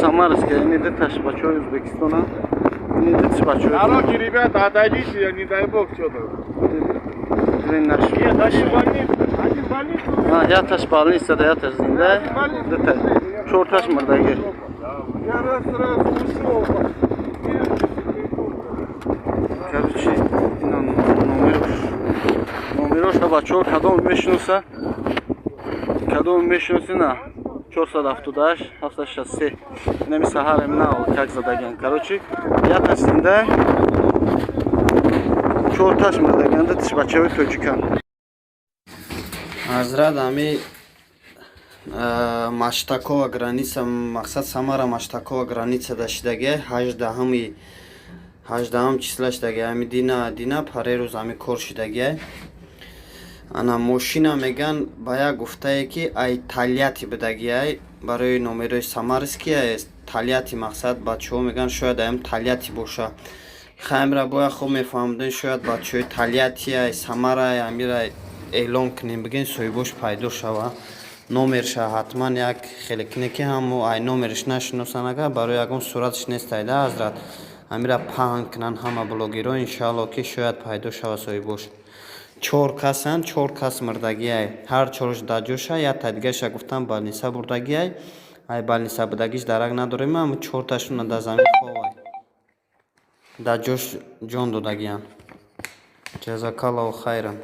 Самарская, ини диташ бачаҳои Ӯзбекистона, ини диташ бачаҳои Дороги, ребята, отойдите, не дай бог что-то. Нет, один в больницу. Один в больницу. Яташ больница да, яташ зинда, дита, чорташ мурдагӣ. Я раз раз ушел. Короче, ина номерош, номероша бачаҳо кадом мешиноса, кадом мешиноси, на 478 763. Инами саҳарем на как задаган. Короче, яташ зинда, чорташ мурдаган, диташ бачаҳои тоҷикан. Ҳазрат, ами Маштакова граница, мақсад Самара Маштакова граница да шидаге, 18-ум числа шидаге, ами дина парерӯз ами кор шидаге. Ана мошина меган ба як гуфтае, ки ай Тольятти будагиай, барои номерои самарский Тольятти. Мақсад, бачаҳо меган, шояд аям Тольятти боша. Хаймра бояд хуб мефаҳмидем, шояд бачаҳои Тольятти ай Самарай амира эълон кунем, бигӯем, соҳибош пайдо шава. Номерша ҳатман як хеле кине, ки ҳамо ай номерш нашиносан, агар барои ягон суратш нестайда, ҳазрат, амира паҳн кунанд ҳама блогерҳо, иншоалло, ки шояд пайдо шава соҳибош. Чор касанд, чор кас мурдагиай, ҳар чорш дар ҷоша, якта дигаша гуфтам, больница бурдагиай, ай больница будагиш дарак надорем. Ама чорташона дар замин ховай, дар ҷош ҷон додагиянд. Ҷазакаллоҳу хайран.